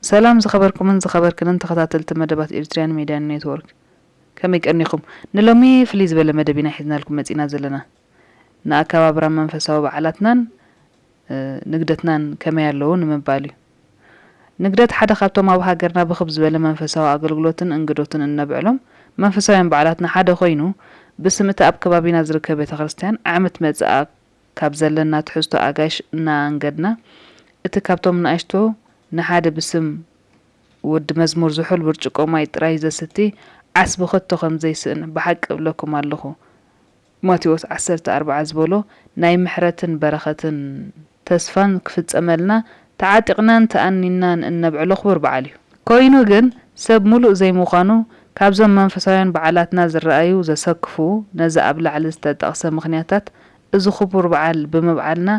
ሰላም ዝኸበርኩምን ዝኸበርክንን ተኸታተልቲ መደባት ኤርትርያን ሜድያን ኔትወርክ፣ ከመይ ቀኒኹም? ንሎሚ ፍልይ ዝበለ መደብ ኢና ሒዝናልኩም መጺና ዘለና። ንኣከባብራ መንፈሳዊ በዓላትናን፣ እ፣ ንግደትናን ከመይ ኣለዉ ንምባል እዩ። ንግደት ሓደ ካብቶም ኣብ ሃገርና ብኽብ ዝበለ መንፈሳዊ ኣገልግሎትን እንግዶትን እነብዕሎም መንፈሳውያን በዓላትና ሓደ ኮይኑ፣ ብስም እቲ ኣብ ከባቢና ዝርከብ ቤተክርስትያን ዓመት መጽኣ ካብ ዘለና ትሕዝቶ ኣጋይሽ እናኣንገድና፣ እቲ ካብቶም ንኣሽቱ ንሓደ ብስም ወዲ መዝሙር ዝሑል ብርጭቆ ማይ ጥራይ ዘስቲ ዓስቢ ከቶ ከም ዘይስእን ብሓቂ እብለኩም ኣለኹ። ማቴዎስ ዓሰርተ ኣርባዓ ዝበሎ ናይ ምሕረትን በረኸትን ተስፋን ክፍጸመልና ተዓጢቕናን ተኣኒናን እነብዕሎ ክቡር በዓል እዩ። ኮይኑ ግን ሰብ ሙሉእ ዘይምዃኑ ካብዞም መንፈሳውያን በዓላትና ዝረኣዩ ዘሰክፉ ነዚ ኣብ ላዕሊ ዝተጠቕሰ ምኽንያታት እዚ ክቡር በዓል ብምብዓልና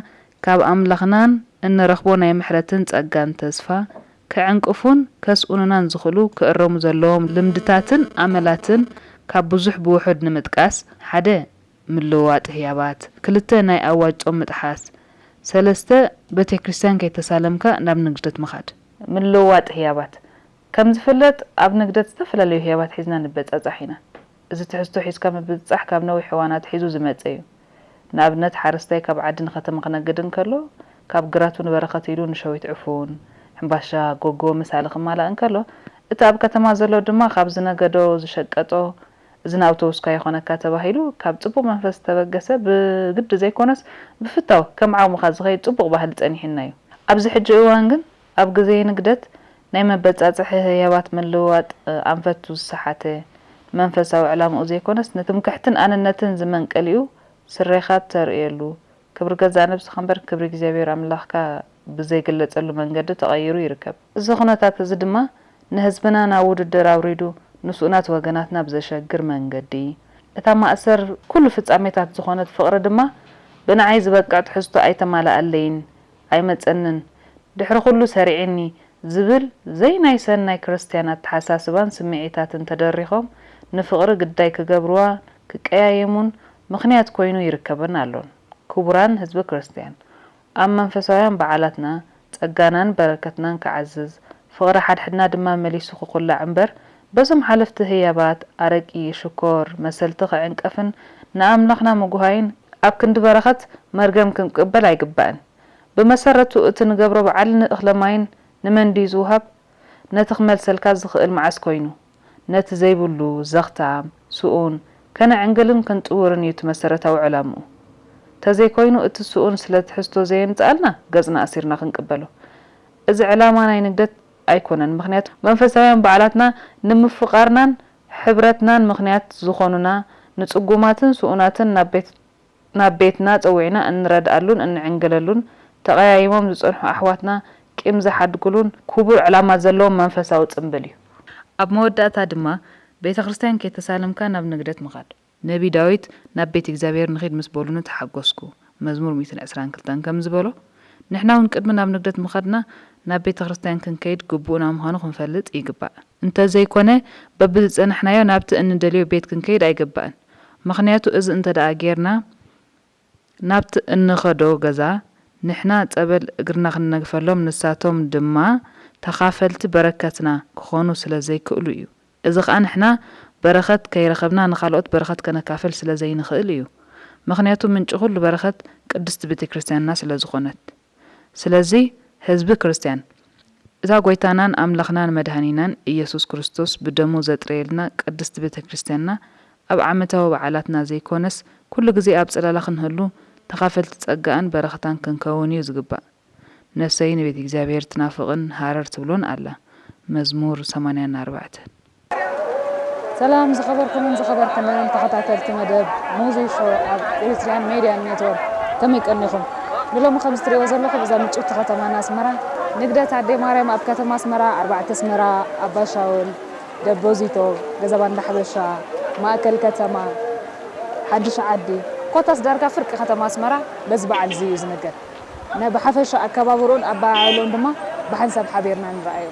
ካብ ኣምላኽናን እንረኽቦ ናይ ምሕረትን ጸጋን ተስፋ ከዕንቅፉን ከስኡኑናን ዝኽእሉ ክእረሙ ዘለዎም ልምድታትን ኣመላትን ካብ ብዙሕ ብውሑድ ንምጥቃስ፣ ሓደ ምልውዋጥ ህያባት፣ ክልተ ናይ ኣዋጅ ጾም ምጥሓስ፣ ሰለስተ ቤተ ክርስቲያን ከይተሳለምካ ናብ ንግደት ምኻድ። ምልውዋጥ ህያባት። ከም ዝፍለጥ ኣብ ንግደት ዝተፈላለዩ ህያባት ሒዝና ንበጻጻሕ ኢና። እዚ ትሕዝቶ ሒዝካ ምብጻሕ ካብ ነዊሕ እዋን ኣትሒዙ ዝመጸ እዩ። ንኣብነት ሓረስታይ ካብ ዓዲ ንከተማ ክነግድ እንከሎ ካብ ግራቱ ንበረኸት ኢሉ ንሸዊት ዕፉን፣ ሕምባሻ፣ ጎጎ መሳሊ ክማላእ እንከሎ እቲ ኣብ ከተማ ዘሎ ድማ ካብ ዝነገዶ ዝሸቀጦ እዚ ናብቲ ውስኳ ይኾነካ ተባሂሉ ካብ ጽቡቕ መንፈስ ዝተበገሰ ብግዲ ዘይኮነስ ብፍታው ከም ዓቕምኻ ዝኸይድ ጽቡቕ ባህሊ ጸኒሕና እዩ። ኣብዚ ሕጂ እዋን ግን ኣብ ግዜ ንግደት ናይ መበጻጽሒ ህያባት ምልውዋጥ ኣንፈቱ ዝሰሓተ መንፈሳዊ ዕላምኡ ዘይኮነስ ንትምክሕትን ኣንነትን ዝመንቀሊኡ ስሬኻት ተርእየሉ ክብሪ ገዛእ ነብስኻ እምበር ክብሪ እግዚኣብሔር ኣምላኽካ ብዘይግለጸሉ መንገዲ ተቐይሩ ይርከብ። እዚ ኩነታት እዚ ድማ ንህዝብና ናብ ውድድር ኣውሪዱ ንስኡናት ወገናትና ብዘሸግር መንገዲ እታ ማእሰር ኩሉ ፍጻሜታት ዝኾነት ፍቕሪ ድማ ብንዓይ ዝበቅዕ ትሕዝቶ ኣይተማልኣለይን ኣይመጸንን ድሕሪ ኩሉ ሰሪዒኒ ዝብል ዘይናይ ሰናይ ክርስትያን ኣተሓሳስባን ስምዒታትን ተደሪኾም ንፍቕሪ ግዳይ ክገብርዋ ክቀያየሙን ምኽንያት ኮይኑ ይርከበን ኣሎን። ክቡራን ህዝቢ ክርስትያን ኣብ መንፈሳውያን በዓላትና ጸጋናን በረከትናን ክዓዝዝ ፍቕሪ ሓድሕድና ድማ መሊሱ ክኹላዕ እምበር በዞም ሓለፍቲ ህያባት ኣረቂ ሽኮር መሰልቲ ክዕንቀፍን ንኣምላኽና ምጉሃይን ኣብ ክንዲ በረኸት መርገም ክንቅበል ኣይግባእን። ብመሰረቱ እቲ ንገብሮ በዓል ንእኽለ ማይን ንመን ድዩ ዝውሃብ? ነቲ ክመልሰልካ ዝኽእል መዓስ ኮይኑ? ነቲ ዘይብሉ፣ ዘኽታም፣ ስኡን፣ ከነዕንግልን ክንጥውርን እዩ እቲ መሰረታዊ ዕላምኡ። ተዘይኮይኑ እቲ ስኡን ስለ ትሕዝቶ ዘየምጽኣልና ገጽና ኣሲርና ክንቅበሎ። እዚ ዕላማ ናይ ንግደት ኣይኮነን፣ ምኽንያቱ መንፈሳውያን በዓላትና ንምፍቓርናን ሕብረትናን ምኽንያት ዝኾኑና ንጽጉማትን ስኡናትን ናብ ቤት ናብ ቤትና ጸዊዕና እንረድኣሉን እንዕንግለሉን፣ ተቐያይሞም ዝጸንሑ ኣሕዋትና ቂም ዝሓድጉሉን ክቡር ዕላማ ዘለዎም መንፈሳዊ ጽምብል እዩ። ኣብ መወዳእታ ድማ፣ ቤተ ክርስቲያን ከይተሳለምካ ናብ ንግደት ምኻድ። ነቢ ዳዊት ናብ ቤት እግዚኣብሔር ንኺድ ምስ በሉኒ ተሓጎስኩ። መዝሙር ሚእትን ዕስራን ክልተን ከም ዝበሎ፣ ንሕና እውን ቅድሚ ናብ ንግደት ምኻድና ናብ ቤተ ክርስቲያን ክንከይድ ግቡእና ምዃኑ ክንፈልጥ ይግባእ። እንተዘይኮነ፣ በብዝጸናሕናዮ ናብቲ እንደልዮ ቤት ክንከይድ ኣይግባእን። ምኽንያቱ እዚ እንተ ደኣ ጌርና፣ ናብቲ እንኸዶ ገዛ ንሕና ጸበል እግርና ክንነግፈሎም፣ ንሳቶም ድማ ተኻፈልቲ በረከትና ክኾኑ ስለ ዘይክእሉ እዩ። እዚ ኸኣ ንሕና በረኸት ከይረኸብና ንኻልኦት በረኸት ከነካፍል ስለ ዘይንኽእል እዩ። ምኽንያቱ ምንጪ ኩሉ በረኸት ቅድስቲ ቤተ ክርስቲያንና ስለ ዝኾነት። ስለዚ ህዝቢ ክርስቲያን እታ ጐይታናን ኣምላኽናን መድኃኒናን ኢየሱስ ክርስቶስ ብደሙ ዘጥረየልና ቅድስቲ ቤተ ክርስቲያንና ኣብ ዓመታዊ በዓላትና ዘይኮነስ ኩሉ ግዜ ኣብ ጽላላ ክንህሉ ተኻፈልቲ ጸጋኣን በረኸታን ክንከውን እዩ ዝግባእ። ነፍሰይ ንቤት እግዚኣብሔር ትናፍቕን ሃረር ትብሎን ኣላ። መዝሙር ሰማንያን ኣርባዕተን። ሰላም ዝኸበርኩምን ዝኸበርክንን ተኸታተልቲ መደብ ሙዚ ሾው ኣብ ኤሪትሪያን ሜድያን ኔትወርክ፣ ከመይ ቀኒኹም? ንሎሚ ከም እትሪእዎ ዘለኹም እዛ ምጭውቲ ከተማና ኣስመራ፣ ንግደት ኣደይ ማርያም ኣብ ከተማ ኣስመራ፣ ኣርባዕተ ኣስመራ፣ ኣባሻውል፣ ደቦዚቶ፣ ገዛ ባንዳ ሓበሻ፣ ማእከል ከተማ፣ ሓድሽ ዓዲ፣ ኮታስ ዳርጋ ፍርቂ ከተማ ኣስመራ በዚ በዓል እዚ እዩ ዝንገር። ነ-፣ ብሓፈሻ ኣከባብርኡን ኣበዓዕልኡን ድማ ብሓንሳብ ሓቢርና ንረኣዮ።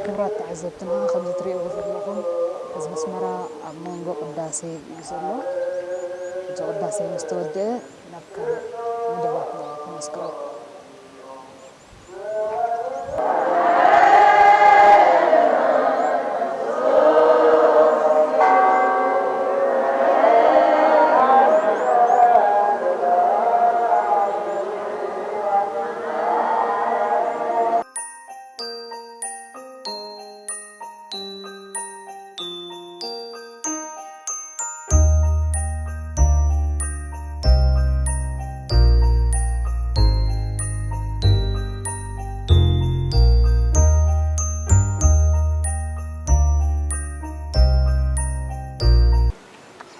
ክቡራት ተዓዘብትና፣ ከምዚ ትርእይዎ ዘለኹም ህዝቢ ኣስመራ ኣብ መንጎ ቅዳሴ እዩ ዘሎ። ሕጂ ቅዳሴ ምስ ተወድአ ናብ ካልእ መደባትና ክነስግሮ።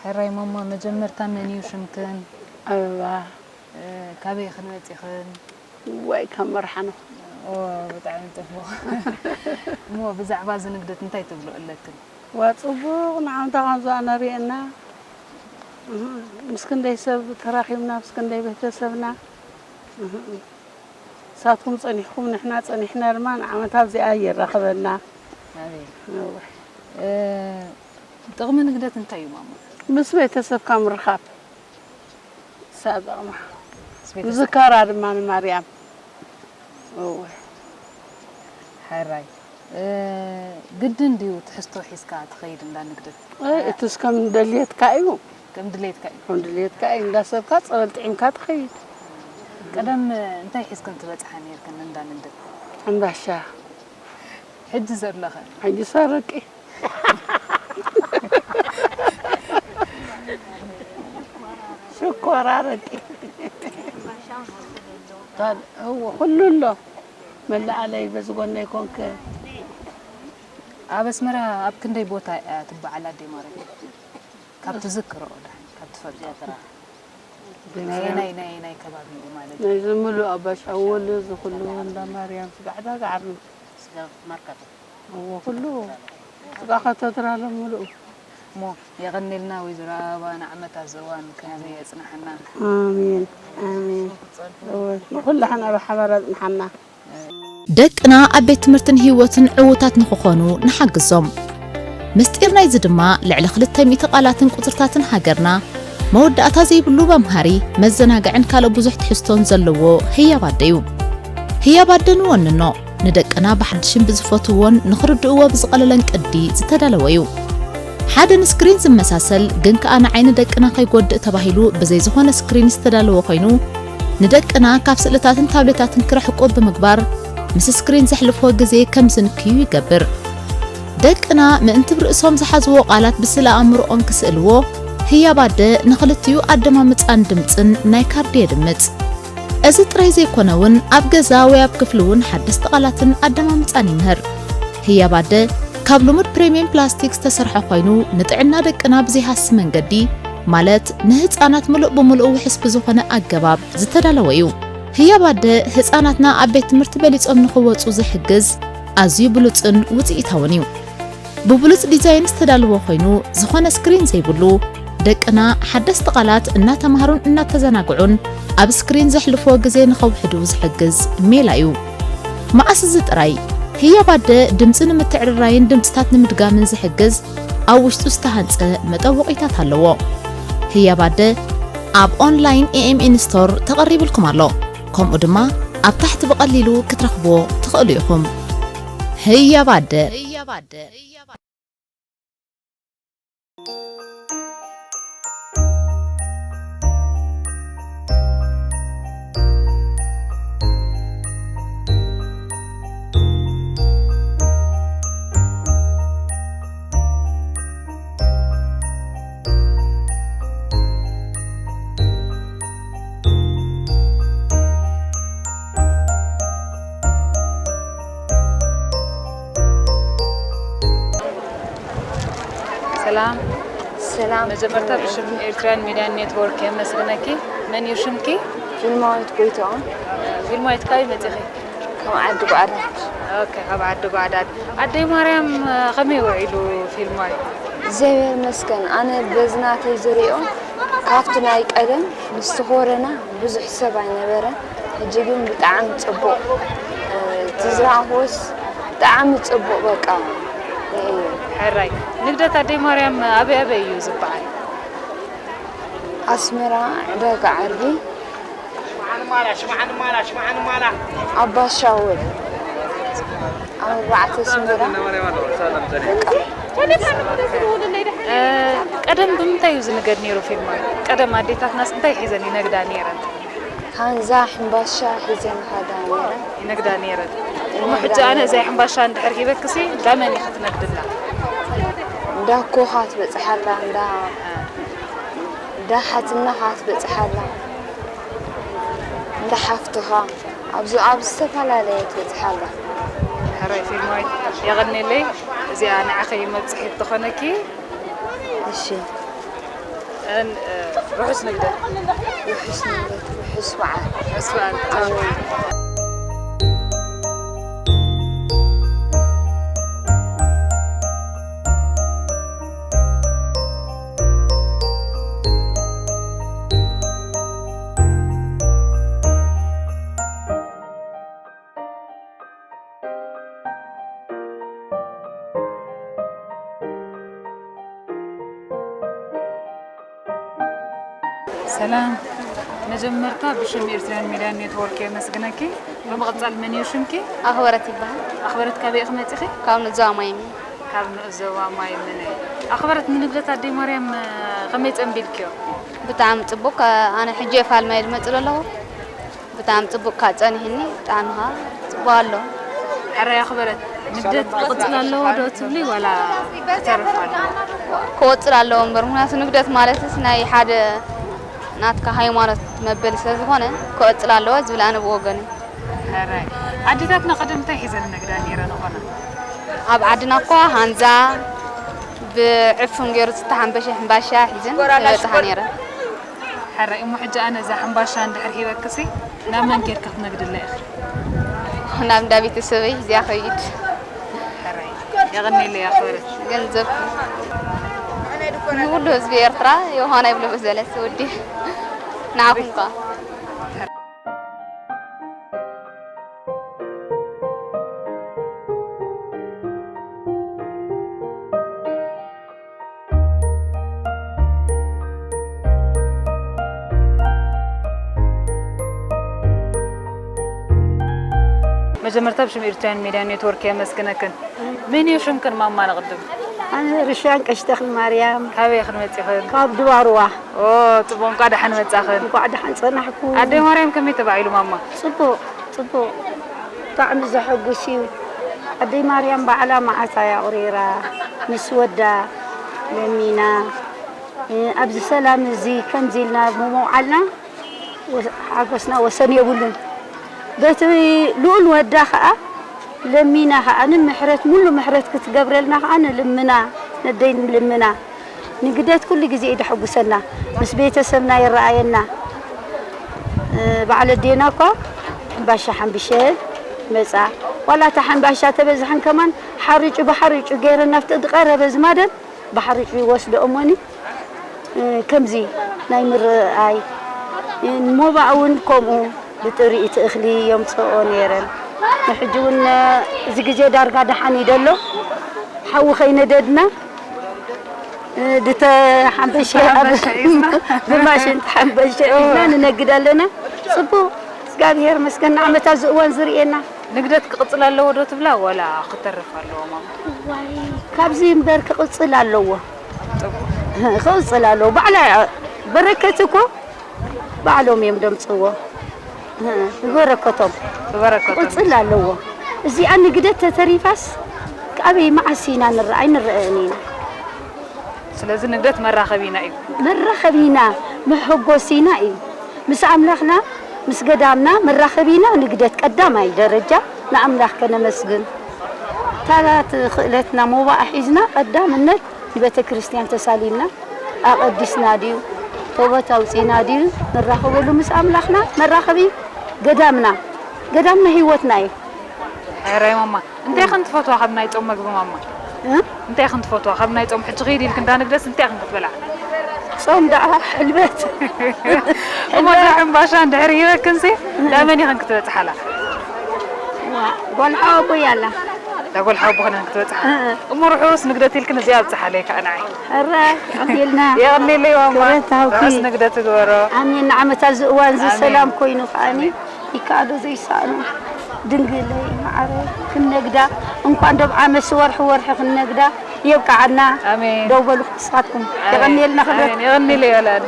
ሕራይ ማማ፣ መጀመርታ መን እዩ ሽምክን? ኣበባ። እ፣ ካበይ ኢኽን መጺኽን? ዋይ፣ ካብ መርሓ ነው። ኦ፣ ብጣዕሚ ጽቡቕ። እሞ ብዛዕባ እዚ ንግደት እንታይ ትብሎ ኣለክን? ዋ፣ ጽቡቕ፣ ንዓመታ ከምዚ ኣነሪኤና። እህ፣ ምስ ክንደይ ሰብ ተራኺብና፣ ምስ ክንደይ ቤተሰብና። እህ፣ ንሳትኩም ጸኒሕኩም፣ ንሕና ጸኒሕና ድማ ንዓመታ ኣብዚኣ የራኽበና። ኣሜን። እወ። እ፣ ጥቕሚ ንግደት እንታይ እዩ ማማ? ምስ ቤተሰብካ ምርኻብ። ንሳ ጥቕማ። ምስ ቤተሰብ። ምዝካራ ድማ ንማርያም። እወ። ሕራይ። እ፣ ግድን ድዩ ትሕዝቶ ሒዝካ ትኸይድ እንዳ ንግደት? ኣይ፣ እቱስ ከም ድሌትካ እዩ። ከም ድሌትካ እዩ። ከም ድሌትካ እዩ። እንዳ ሰብካ ጸበል ጥዒምካ ትኸይድ። ቀደም እንታይ ሒዝክን ትበጽሓ ነይርክን እንዳ ንግደት? ሕምባሻ። ሕጂ ዘለኸ? ሕጂ ሰረቂ። ሽኮር፣ ኣረቂ። ታድ-፣ እዎ፣ ኩሉ ኣሎ። መለኣለይ በዚ ጎነይ ኮንክ። ኣብ ኣስመራ ኣብ ክንደይ ቦታ እያ ትበዓል ኣደይ ማርያም? ካብ ትዝክሮ፣ ካብ ትፈልጦ። ናይ፣ ናይ፣ ናይ ከባቢ እዩ ማለት እዩ። ናይ ዝምሉ ኣባሻወል ዝኹሉ እንዳ ማርያም ስጋዕዳ ጋዕር ነው። ስጋ ማርካቶ። እዎ፣ ኩሉ ስጋ ከተድራለ ምሉእ። እሞ የቐኔልና ወይዘሮ ኣበባ፣ ንዓመት ኣብዚ እዋን ከምዚ የጽንሓና። ኣሜን፣ ኣሜን። እዎ፣ ንኹላህና ብሓባር ኣጽንሓና። ደቅና ኣብ ቤት ትምህርትን ህይወትን ዕዉታት ንኽኾኑ ንሓግዞም። ምስጢር ናይዚ ድማ ልዕሊ ክልተ ሚእቲ ቃላትን ቁጽርታትን ሃገርና፣ መወዳእታ ዘይብሉ መምሃሪ፣ መዘናግዕን ካልእ ብዙሕ ትሕዝቶን ዘለዎ ህያብ ኣደ እዩ። ህያብ ኣደ ንወንኖ፣ ንደቅና ብሓድሽን ብዝፈትውዎን ንኽርድእዎ ብዝቐለለን ቅዲ ዝተዳለወ እዩ። ሓደ ንስክሪን ዝመሳሰል ግን ከኣ ንዓይኒ ደቅና ከይጎድእ ተባሂሉ ብዘይ ዝኾነ ስክሪን ዝተዳለወ ኮይኑ፣ ንደቅና ካብ ስእልታትን ታብሌታትን ክርሕቁ ብምግባር፣ ምስ ስክሪን ዘሕልፍዎ ግዜ ከም ዝንክዩ ይገብር። ደቅና ምእንቲ ርእሶም ዝሓዝዎ ቃላት ብስእለ ኣእምሮኦም ክስእልዎ፣ ህያብ ኣደ ንኽልቲኡ ኣደማምጻን ድምጽን ናይ ካርዲ የድምጽ። እዚ ጥራይ ዘይኮነ እውን፣ ኣብ ገዛ ወይ ኣብ ክፍሊ እውን ሓደስቲ ቃላትን ኣደማምጻን ይምህር። ህያብ ኣደ ካብ ልሙድ ፕሪምየም ፕላስቲክ ዝተሰርሐ ኮይኑ፣ ንጥዕና ደቅና ብዘይሃሲ መንገዲ፣ ማለት ንህጻናት ምሉእ ብምሉእ ውሑስ ብዝኾነ ኣገባብ ዝተዳለወ እዩ። ህያብ ኣደ ህጻናትና ኣብ ቤት ትምህርቲ በሊጾም ንኽወጹ ዝሕግዝ ኣዝዩ ብሉጽን ውጽኢታውን እዩ። ብብሉጽ ዲዛይን ዝተዳለወ ኮይኑ፣ ዝኾነ ስክሪን ዘይብሉ፣ ደቅና ሓደስቲ ቃላት እናተማሃሩን እናተዘናግዑን ኣብ ስክሪን ዘሕልፍዎ ግዜ ንኸውሕዱ ዝሕግዝ ሜላ እዩ። መኣስ እዚ ጥራይ፣ ህያብ ኣደ ድምጺ ንምትዕርራይን ድምጽታት ንምድጋምን ዝሕግዝ ኣብ ውሽጡ ዝተሃንጸ መጠወቒታት ኣለዎ። ህያብ ኣደ ኣብ ኦንላይን ኤ ኤም ኤን ስቶር ተቐሪብልኩም ኣሎ። ከምኡ ድማ ኣብ ታሕቲ ብቐሊሉ ክትረኽብዎ ትኽእሉ ኢኹም። ህያብ ኣደ። ሰላም። ሰላም። መጀመርታ ብሽም ኤርትራን ሚድያን ኔትወርክ የመስግነኪ። መን እዩ ሽምኪ? ፊልማዊት ጎይትኦም። ፊልማዊት፣ ካበይ መጺኺ? ካብ ዓዲ ጓዕዳድ። ኦኬ፣ ካብ ዓዲ ጓዕዳድ። ኣደይ ማርያም፣ ከመይ ውዒሉ ፊልማዊት? እግዚኣብሔር ይመስገን። ኣነ በዚ ናተይ ዝሪኦ፣ ካብቲ ናይ ቀደም ምስቲ ኮረና ብዙሕ ሰብ ኣይነበረን። ሕጂ ግን ብጣዕሚ ጽቡቕ፣ እ፣ እቲ ዝረኣኽዎስ ብጣዕሚ ጽቡቕ በቃ። ሕራይ ንግደት ኣደይ ማርያም ኣበይ ኣበይ እዩ ዝበዓል? ኣስመራ ዕዳጋ ዓርቢ፣ ኣባሻውል ኣብ ኣርባዕተ ኣስመራ። ቀደም ብምንታይ እዩ ዝንገድ ነይሩ ፊልማት? ቀደም ኣዴታትናስ እንታይ ሒዘን ይነግዳ ነይረን? ካንዛ ሕምባሻ ሒዘን ይኸዳ ነይረን። ይነግዳ ነይረን። እሞ ሕጂ ኣነ እዚኣ ሕምባሻ እንድሕር ሂበክሲ እንዳ መን ኢኺ ትነግድላ? እንዳ ኣኮኻ ትበጽሓላ፣ እንዳ እንዳ ሓትነኻ ትበጽሓላ፣ እንዳ ሓፍትኻ ኣብዚ ኣብ ዝተፈላለየ ትበጽሓላ። ሕራይ ፊልማዊት የቐንየለይ። እዚኣ ንዓኸይ መብጽሒት ትኾነኪ። እሺ። ርሑስ ንግደት። ርሑስ ንግደት፣ ርሑስ በዓል። ርሑስ በዓል። ሰላም። መጀመርታ ብሽም ኤርትራን ሚድያ ኔትወርክ የመስግነኪ። ብምቕጻል መን እዩ ሽምኪ? ኣኽበረት ይበሃል። ኣኽበረት ካበይ ኢኺ መጺኺ? ካብ ንዞባ ማይሚ። ካብ ንእዘባ ማይ ምነ። ኣኽበረት ንንግደት ኣደይ ማርያም ከመይ ጸንቢልክዮ? ብጣዕሚ ጽቡቕ። ኣነ ሕጂ እየ ፋልማይ ዝመጽእ ዘለኹ። ብጣዕሚ ጽቡቕ ካ ጸኒሕኒ፣ ብጣዕሚ ካ ጽቡቕ ኣሎ። ሕራይ ኣኽበረት ንግደት ክቕጽል ኣለዎ ዶ ትብሊ ዋላ ክተርፍ ኣለዎ? ክቕጽል ኣለዎ እምበር፣ ምኽንያቱ ንግደት ማለትስ ናይ ሓደ ናትካ ሃይማኖት መበል ስለ ዝኾነ ክቕጽል ኣለዎ ዝብል ኣነ ብወገነይ። ሕራይ ኣዴታትና ቀደም እንታይ ሒዘን ነግዳ ነይረን ዝኾነ? ኣብ ዓድና እኳ ሃንዛ ብዕፉን ገይሩ ዝተሓንበሸ ሕምባሻ ሒዘን ይበጽሓ ነይረን። ሕራይ እሞ ሕጂ ኣነ እዛ ሕምባሻ እንድሕር ሂበክሲ ናብ መን ጌርኪ ክትነግድላ ኢኺ? ናብ እንዳ ቤተሰበይ ሒዘያ ከይድ። ሕራይ የቐንየለይ ኣኽበረት። ገንዘብ ንኩሉ ህዝቢ ኤርትራ ዮሃና ይብሎ መሰለስ ወዲ ንዓኹም ከ መጀመርታ ብሽም ኤርትራውያን ሜድያ ኔትወርክ የመስግነክን። መን እዩ ሽምክን ማማ ንቕድም? ኣነ ርሻን ቀሽተኽሊ ማርያም ካበይ ኢኽን መጺኽን? ካብ ድባርዋ። ኦ ጽቡቕ፣ እንቋዕ ደሓን መጻኽን። እንቋዕ ደሓን ጸናሕኩ። ኣደይ ማርያም ከመይ ተባሂሉ ማማ? ጽቡቕ ጽቡቕ፣ ብጣዕሚ ዘሐጉስ እዩ። ኣደይ ማርያም ባዕላ መዓሳ እያ ቁሪራ ምስ ወዳ ለሚና ኣብዚ ሰላም እዚ ከምዚ ኢልና ብምውዓልና ሓጎስና ወሰን የብሉን። በቲ ልኡል ወዳ ኸኣ ለሚና ኸኣ ንምሕረት ሙሉ ምሕረት ክትገብረልና ኸኣ ንልምና፣ ነደይ ንልምና። ንግደት ኩሉ ግዜ እዩ ደሐጉሰና፣ ምስ ቤተሰብና ይረኣየና። በዓል ኣዴና እኳ ሕምባሻ ሓምቢሸን መጻ። ዋላ እታ ሕምባሻ ተበዝሐን ከማን ሓሪጩ ብሓሪጩ ገይረን ናብቲ ዝቐረበ ዝማደን ብሓሪጩ ይወስድኦ እሞኒ ከምዚ ናይ ምርኣይ ሞባእ እውን ከምኡ ብጥሪኢት እኽሊ የምፅኦ ነይረን። ንሕጂ እውን እዚ ግዜ ዳርጋ ደሓን እዩ ደሎ ሓዊ ከይነደድና ድተ ሓንበሸ ብማሽን ተሓንበሸ ሒዝና ንነግድ ኣለና። ፅቡቅ እግዚኣብሔር መስገን ንዓመታ ዝእዋን ዝርእየና። ንግደት ክቕጽል ኣለዎ ዶ ትብላ ወላ ክተርፍ ኣለዎ ማማ? ዋይ ካብዚ እምበር ክቕጽል ኣለዎ። ክቕጽል ኣለዎ። ባዕላ በረከት እኮ ባዕሎም እዮም ደምጽዎ። ብበረከቶም ብበረከቶም። ክቕጽል ኣለዎ። እዚኣ ንግደት ተተሪፋስ ኣበይ መዓስ ኢና ንረኣ ኣይንረኣን ኢና። ስለዚ ንግደት መራኸቢና እዩ። መራኸቢና መሐጎሲና እዩ። ምስ ኣምላኽና ምስ ገዳምና መራኸቢና ንግደት ቀዳማይ ደረጃ ንኣምላኽ ከነመስግን ታላት ክእለትና ሞባእ ሒዝና ቀዳምነት ንቤተ ክርስቲያን ተሳሊምና ኣቐዲስና ድዩ ተቦት ኣውፂና ድዩ ንራኸበሉ ምስ ኣምላኽና መራኸቢ ገዳምና ገዳምና ህይወትና እዩ። ሕራይ ማማ እንታይ ኢኽን ትፈትዋ ካብ ናይ ጾም መግቢ ማማ? እንታይ ኢኽን ትፈትዋ ካብ ናይ ጾም? ሕጂ ኺድ ኢልክ እንዳ ንግደስ እንታይ ኢኽን ክትበልዓ? ጾም ደኣ ሕልበት። እሞ እንዳ ሕምባሻ እንድሕር ሂበክንሲ እንዳ መን ኢኽን ክትበጽሓላ? ጓል ሓወቦይ ኣላ። ዳጎል ሓቦ ኾነ ክትበጽሓ። እሞ ርሑስ ንግደት ኢልክን እዚኣ ኣብጽሓለይ ከኣ ንዓይ። ሕራይ፣ የቐንየልና። የቐንየለይ ማማ። ክብረት ሃውኪ። ርሑስ ንግደት ግበሮ። ኣሜን። ንዓመት ኣብዚ እዋን እዚ ኣሜን። ሰላም ኮይኑ ከኣኒ ይከኣሎ ዘይሰኣኖ። ድንግለይ መዓረ ክንነግዳ፣ እንኳን ደብ ዓመት ወርሒ ወርሒ ክንነግዳ የብቅዓና። ኣሜን። ደው በሉ ንስኻትኩም። ኣሜን። የቐንየልና ክብረት። ኣሜን። የቐንየለይ ወላዲ።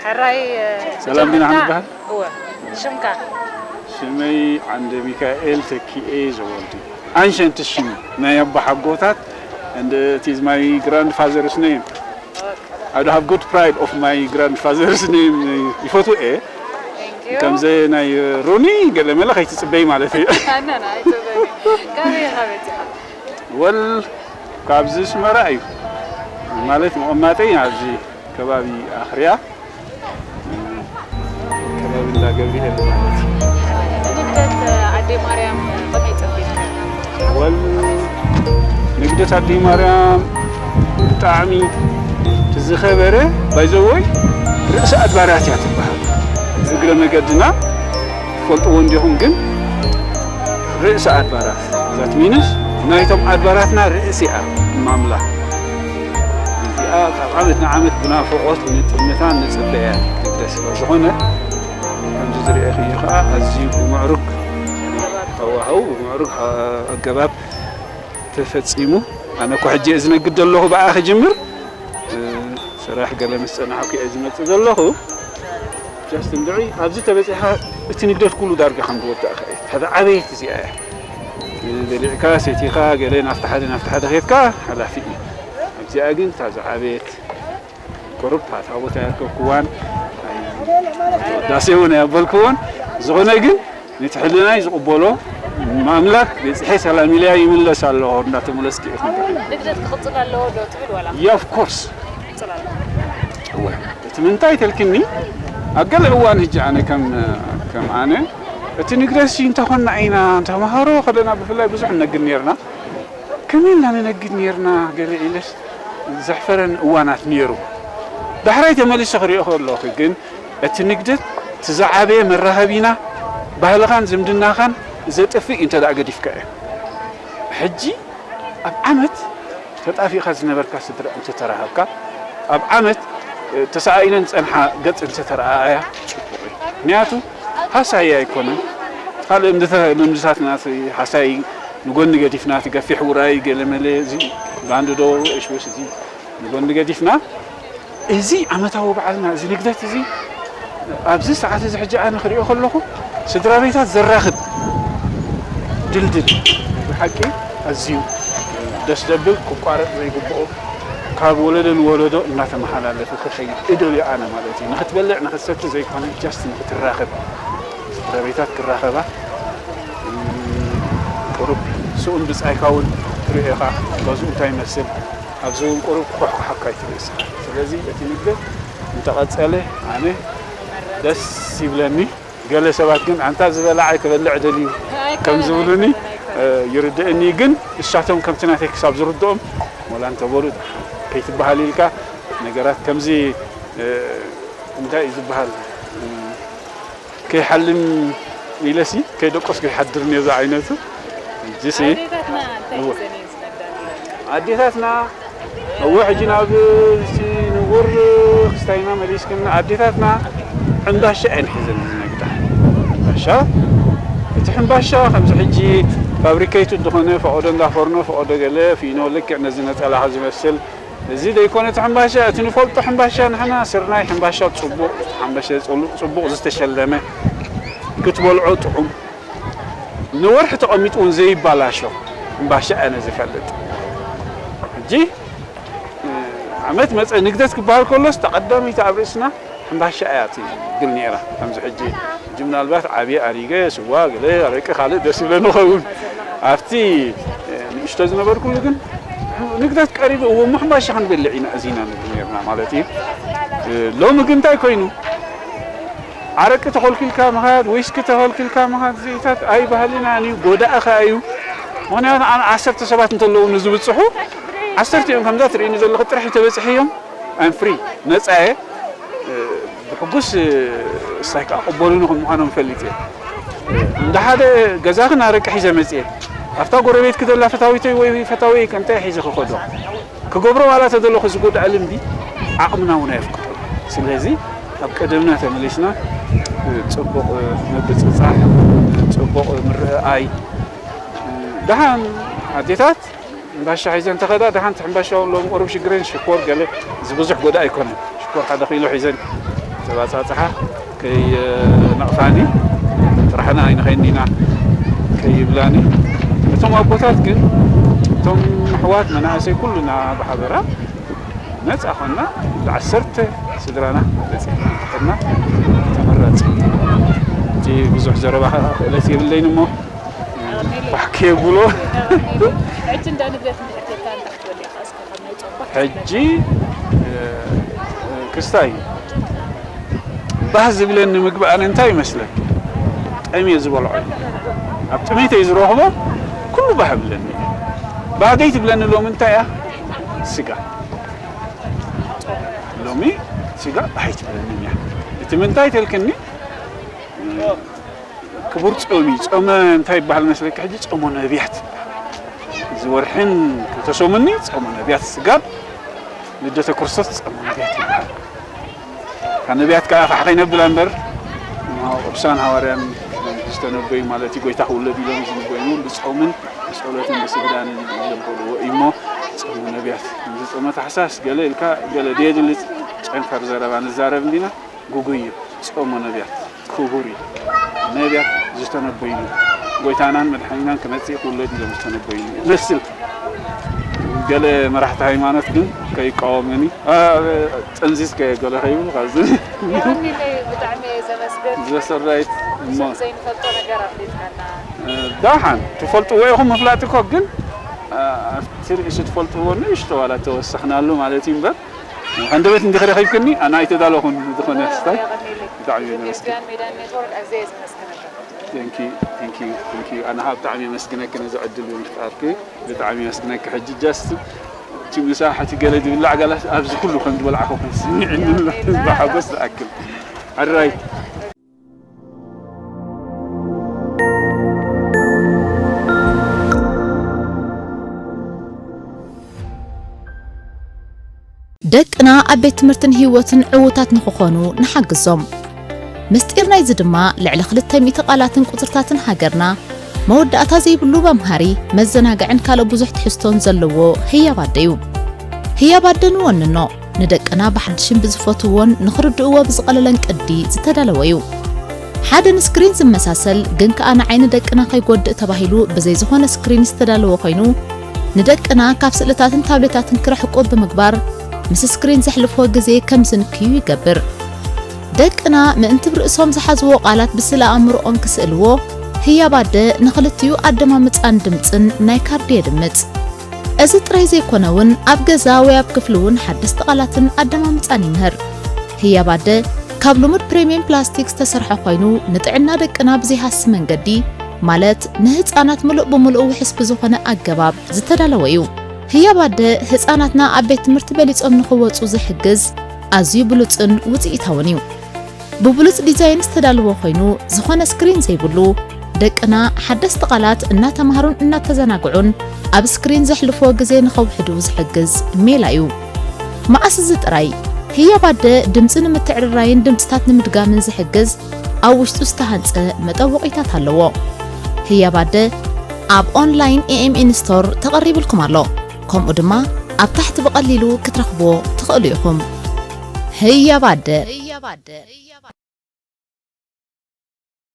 ሕራይ ሰላም ዲና፣ ከመይ ትበሃል? እወ። ሽምካ? ሽመይ ዓንደ ሚካኤል ተኪኤ ዘወልዱ። ኣንሸንት ሽም ናይ ኣቦ ሓጎታት፣ and it is my grandfather's name. I do have good pride of my grandfather's name. ይፈትዎ እየ። ከምዚ ናይ ሮኒ ገለ መለ ከይትጽበይ ማለት እዩ። ኣነና ኣይትበይ። ካበይ ኢኻ መጺኻ? ወል ካብዚ ስመራ እዩ ማለት መቐማጠይ ኣብዚ ከባቢ ኣኽርያ ከባቢ እንዳ ገብርኤል ማለት እዩ። ንግደት ኣደይ ማርያም ከመይ ጸቢኻ? ወል ንግደት ኣደይ ማርያም ብጣዕሚ ዝኸበረ ባይዘወይ ርእሰ ኣድባራት እያ ትበሃል። እግረ መገድና ትፈልጥዎ እንዲኹም ግን ርእሰ ኣድባራት ዛት ሚንስ ናይቶም ኣድባራትና ርእሲ እያ ማምላኽ። እዚኣ ካብ ዓመት ንዓመት ብናፍቖት ንጥምታን ንጽበያ ንግደት ስለ ዝኾነ ከምዚ ዝርኤኽዮ ከዓ ኣዝዩ ብምዕሩግ ሃዋህው ብምዕሩግ ኣገባብ ተፈጺሙ። ኣነ እኮ ሕጂ እየ ዝነግድ ዘለኹ ብኣ ክጅምር ስራሕ ገለ ምስ ጸናሕኩ እየ ዝመጽእ ዘለኹ። ጃስት እንድዒ ኣብዚ ተበጺሓ እቲ ንግደት ኩሉ ዳርጋ ከም ዝወዳእካ እየ። እታ ዝዓበየት እዚኣ እያ። በሊዕካ ሰቲኻ ገለ ናብቲ ሓደ ናብቲ ሓደ ኬድካ ሓላፊ እዩ። ኣብዚኣ ግን እታ ዝዓበየት ቁሩብ እታ ቦታ ያርከብክዋን ቅዳሴ እውን ኣያበልክዎን ዝኾነ ግን ነቲ ሕልናይ ዝቕበሎ ማምላክ በጺሐ ሰላም ኢለያ ይምለስ ኣለኹ እንዳተመለስኪ ኢኹም። ንግደት ክቕጽል ኣለዎ ዶ ትብል ዋላ ያ ኦፍ ኮርስ ክቕጽል ኣለዎ? እወ እቲ ምንታይ ተልክኒ ኣብ ገለ እዋን ህጂ ኣነ ከም ከም ኣነ እቲ ንግደት ሲ እንተኾንና ኢና ተምሃሮ ከለና ብፍላይ ብዙሕ ነግድ ነርና ከመይ ኢልና ንነግድ ነርና ገለ ኢለስ ዘሕፈረን እዋናት ነይሩ። ዳሕራይ ተመሊሰ ክሪኦ ከለኹ ግን እቲ ንግደት እቲ ዝዓበየ መራኸቢና ባህልኻን ዝምድናኻን ዘጥፍእ እዩ እንተ ደኣ ገዲፍካዮ። ሕጂ ኣብ ዓመት ተጣፊእካ ዝነበርካ ስድራ እንተተራኸብካ ኣብ ዓመት ተሰኣኢነን ዝጸንሓ ገጽ እንተተረኣኣያ ጽቡቕ እዩ። ምክንያቱ ሃሳይ ኣይኮነን። ካልእ ልምድታትና ሃሳይ ንጎኒ ገዲፍና እቲ ገፊሕ ውራይ ገለመለ እዚ ባንድዶ ሽወስ እዚ ንጎኒ ገዲፍና እዚ ዓመታዊ በዓልና እዚ ንግደት እዚ ኣብዚ ሰዓት እዚ ሕጂ ኣነ ክሪኦ ከለኹ ስድራ ቤታት ዘራኽብ ድልድል ብሓቂ ኣዝዩ ደስ ዘብል ክቋረፅ ዘይግብኦ ካብ ወለዶ ንወለዶ እናተመሓላለፈ ክኸይድ እደልዮ ኣነ ማለት እዩ። ንክትበልዕ ንክትሰቲ ዘይኮነ ጃስት ንክትራኸብ ስድራ ቤታት ክራኸባ ቁሩብ ስኡን ብፃይካ እውን ትሪኦ ኢኻ ገዝኡ እንታይ ይመስል ኣብዚ እውን ቁሩብ ክኳሕኩሓካ ይትርኢ ኢኻ። ስለዚ እቲ ንግደት እንተቐፀለ ኣነ ደስ ይብለኒ። ገለ ሰባት ግን ኣንታ ዝበልዓይ ክበልዕ ደልዩ ከም ዝብሉኒ ይርድእኒ። ግን እሳቶም ከምቲ ናተይ ክሳብ ዝርድኦም ወላ እንተበሉ ከይትበሃል ኢልካ ነገራት ከምዚ እንታይ እዩ ዝበሃል ከይሓልም ኢለሲ ከይደቆስ ከይሓድር ነዛ ዓይነቱ ጅሲ ኣዴታትና እንታይ ሒዘን እየን ዝነግዳ ነይረን? ኣዴታትና እወ ሕጂ ናብ ንቡር ክስታይና መሊስክና ኣዴታትና ሕምባሻ እየን ሒዘን ዝነግዳ። ሕምባሻ እቲ ሕምባሻ ከምዚ ሕጂ ፋብሪኬትድ ዝኾነ ፈቐዶ እንዳ ፎርኖ ፈቐዶ ገለ ፊኖ ልክዕ ነዚ ነፀላኻ ዝመስል እዚ ዘይኮነ እቲ ሕምባሻ እቲ ንፈልጦ ሕምባሻ ንሕና ስርናይ ሕምባሻ ፅቡቕ ዝተሓምበሸ ፅቡቕ ዝተሸለመ ክትበልዖ ጥዑም ንወርሒ ተቐሚጡ እውን ዘይባላሾ ሕምባሻ ኣነ ዝፈልጥ። ሕጂ ዓመት መፀ ንግደት ክበሃል ከሎስ ተቐዳሚቲ ኣብ ርእስና ሕምባሻ እያ ትብል ነይራ። ከምዚ ሕጂ ሕጂ ምናልባት ዓብየ ኣሪገ ስዋ ገለ ኣረቂ ካልእ ደስ ይብለኒ ኸውን ኣብቲ ንእሽቶ ዝነበርኩሉ ግን ንግደት ቀሪቡ እወ እሞ ሕምባሻ ክንበልዕ ኢና እዚና ንብል ነርና ማለት እዩ። ሎሚ ግን እንታይ ኮይኑ ዓረቂ ተኸልኪልካ ምኻድ፣ ዊስኪ ተኸልኪልካ ምኻድ፣ እዚታት ኣይባህልናን እዩ፣ ጎዳኢ ከኣ እዩ። ምኽንያቱ ኣነ ዓሰርተ ሰባት እንተለዉ ንዝብጽሑ፣ ዓሰርተ እዮም ከምዛ ትርእይኒ ዘለኹ ጥራሕ ተበጽሐዮም። I'm free፣ ነጻ እየ። ብሕጉስ እሳይ ከኣ ቅበሉኒ ከም ምዃኖም እፈልጥ እየ። እንዳ ሓደ ገዛኽን ኣረቂ ሒዘ መጽየ። ኣብታ ጎረቤትኪ ዘላ ፈታዊተይ ወይ ፈታዊየይ ከ እንታይ ሒዘ ክኸዶ? ክገብሮ ዋላ ተደለኹ ዝጎድኣ ልምዲ ዓቕምና እውን ኣየፍቅዶ። ስለዚ ኣብ ቀደምና ተመሊስና ጽቡቕ ምብጽጻሕ፣ ጽቡቕ ምርኣይ፣ ደሓን ኣዴታት ሕምባሻ ሒዘን ተኸዳ፣ ደሓን እቲ ሕምባሻ እውን ሎሚ ቁሩብ ሽግረን ሽኮር ገለ እዚ ብዙሕ ጎዳኢ ኣይኮነን። ሽኮር ሓደ ኪሎ ሒዘን ተባጻጽሓ ከይነቕፋኒ፣ ጥራሕና ኣይንኸይድን ኢና ከይብላኒ። እቶም ኣቦታት ግን፣ እቶም ኣሕዋት መናእሰይ ኩልና ብሓበራ ነጻ ኾንና ብዓሰርተ ስድራና በጺሕና እንተኾንና ተመራጺ። እቲ ብዙሕ ዘረባ ክእለት የብለይን እሞ ባሕኪ የብሎ። ሕጂ እንዳ ንብረት እንድሕር ጌርካ እንታይ ክትበል ኢኻ? እስኪ ካብ ናይ ጾባ ሕጂ፣ እ፣ ክስታይ ባህ ዝብለኒ ምግቢ ኣነ እንታይ ይመስለኪ? ጠምየ ዝበልዖ እዩ። ኣብ ጥሜተይ ዝረኽቦ ኩሉ ባህ ይብለኒ። ባህ ዘይትብለኒ ሎሚ እንታይ እያ? ስጋ። ሎሚ ስጋ ባህ ኣይትብለኒ እያ። እቲ ምንታይ ተልክኒ? ክቡር ጾም እዩ። ጾመ እንታይ ይበሃል መስለኪ? ሕጂ ጾመ ነቢያት ይበሃል። እዚ ወርሕን ክልተ ሰሙን ጾመ ነቢያት ስጋብ ልደተ ክርስቶስ ጾመ ነቢያት ይበሃል። ካብ ነቢያት ከዓ ፋሕ ከይነብላ እምበር፣ ቅዱሳን ሃዋርያን ዝተነበዩ ማለት እዩ፣ ጎይታ ክውለድ ኢሎም ዝነበዩ ብጾምን ብጸሎትን ብስግዳንን እዮም ከብልዎ እዩ እሞ፣ ጾመ ነቢያት፣ እዚ ጾመ ታሕሳስ ገለ ኢልካ ገለ ደየድሊ ጨንፈር ዘረባ ንዛረብ እንዲና፣ ጉጉይ እዩ። ጾመ ነቢያት ክቡር እዩ። ነቢያት ዝተነበይሉ፣ ጎይታናን መድሓኒናን ክመጽእ ክውለድ ኢሎም ዝተነበይሉ ይመስል። ገለ መራሕቲ ሃይማኖት ግን ከይቃወመኒ፣ አ፣ ጥንዚዝ ከየገለ ከይብሉ ካብዚ የቐንየለይ፣ ብጣዕሚ እየ ዘመስግን። ዘሰራይት እሞ ብዙሕ ዘይንፈልጦ ነገር ኣፍሊጥካና። እ፣ ዳሓን ትፈልጥዎ ኢኹም ምፍላጥ እኮ ግን፣ አ፣ ኣብቲ ርእሲ ትፈልጥዎ ንእሽቶ ዋላ ተወሰኽናሉ ማለት እዩ እምበር፣ ሃንደበት እንዲኺ ረኺብክኒ፣ ኣነ ኣይተዳለኹን ዝኾነ ስታይ። ብጣዕሚ እየ ዘመስግን። Thank you, thank you, thank you። ኣነ ኸዓ ብጣዕሚ የመስግነኪ ነዚ ዕድል ብምፍጣርኪ። ብጣዕሚ የመስግነኪ። ሕጂ just እቲ ምሳሕ፣ እቲ ገለ ዝብላዕ ገለ ኣብዚ ኩሉ ከም ዝበላዕኩ ከም ዝስምዕኒ ኣሎ። ብሓጎስ ዝኣክል። ሕራይ። ደቅና ኣብ ቤት ትምህርትን ህይወትን ዕዉታት ንኽኾኑ ንሓግዞም። ምስጢር ናይዚ ድማ ልዕሊ ክልተ ሚእቲ ቃላትን ቁጽርታትን ሃገርና፣ መወዳእታ ዘይብሉ መምሃሪ፣ መዘናግዕን ካልእ ብዙሕ ትሕዝቶን ዘለዎ ህያብ ኣደ እዩ። ህያብ ኣደ ንወንኖ። ንደቅና ብሓድሽን ብዝፈትውዎን ንኽርድእዎ ብዝቐለለን ቅዲ ዝተዳለወ እዩ። ሓደ ንስክሪን ዝመሳሰል ግን ከኣ ንዓይኒ ደቅና ከይጎድእ ተባሂሉ ብዘይ ዝኾነ ስክሪን ዝተዳለወ ኮይኑ፣ ንደቅና ካብ ስእልታትን ታብሌታትን ክርሕቁ ብምግባር ምስ ስክሪን ዘሕልፍዎ ግዜ ከም ዝንክዩ ይገብር። ደቅና ምእንቲ ብርእሶም ዝሓዝዎ ቃላት ብስእለ ኣእምሮኦም ክስእልዎ፣ ህያብ ኣደ ንኽልቲኡ ኣደማምጻን ድምጽን ናይ ካርዲ የድምጽ። እዚ ጥራይ ዘይኮነ እውን ኣብ ገዛ ወይ ኣብ ክፍሊ እውን ሓደስቲ ቃላትን ኣደማምጻን ይምህር። ህያብ ኣደ ካብ ልሙድ ፕሪምየም ፕላስቲክ ዝተሰርሐ ኮይኑ ንጥዕና ደቅና ብዘይሃሲ መንገዲ ማለት ንህጻናት ምሉእ ብምሉእ ውሕስ ብዝኾነ ኣገባብ ዝተዳለወ እዩ። ህያብ ኣደ ህጻናትና ኣብ ቤት ትምህርቲ በሊጾም ንኽወጹ ዝሕግዝ ኣዝዩ ብሉጽን ውጽኢታውን እዩ። ብብሉጽ ዲዛይን ዝተዳለወ ኮይኑ፣ ዝኾነ ስክሪን ዘይብሉ፣ ደቅና ሓደስቲ ቃላት እናተማሃሩን እናተዘናግዑን ኣብ ስክሪን ዘሕልፍዎ ግዜ ንኸውሕዱ ዝሕግዝ ሜላ እዩ። መኣስ እዚ ጥራይ፣ ህያብ ኣደ ድምጺ ንምትዕርራይን ድምጽታት ንምድጋምን ዝሕግዝ ኣብ ውሽጡ ዝተሃንጸ መጠወቒታት ኣለዎ። ህያብ ኣደ ኣብ ኦንላይን ኤ ኤም ኤን ስቶር ተቐሪብልኩም ኣሎ። ከምኡ ድማ ኣብ ታሕቲ ብቐሊሉ ክትረኽብዎ ትኽእሉ ኢኹም። ህያብ ኣደ።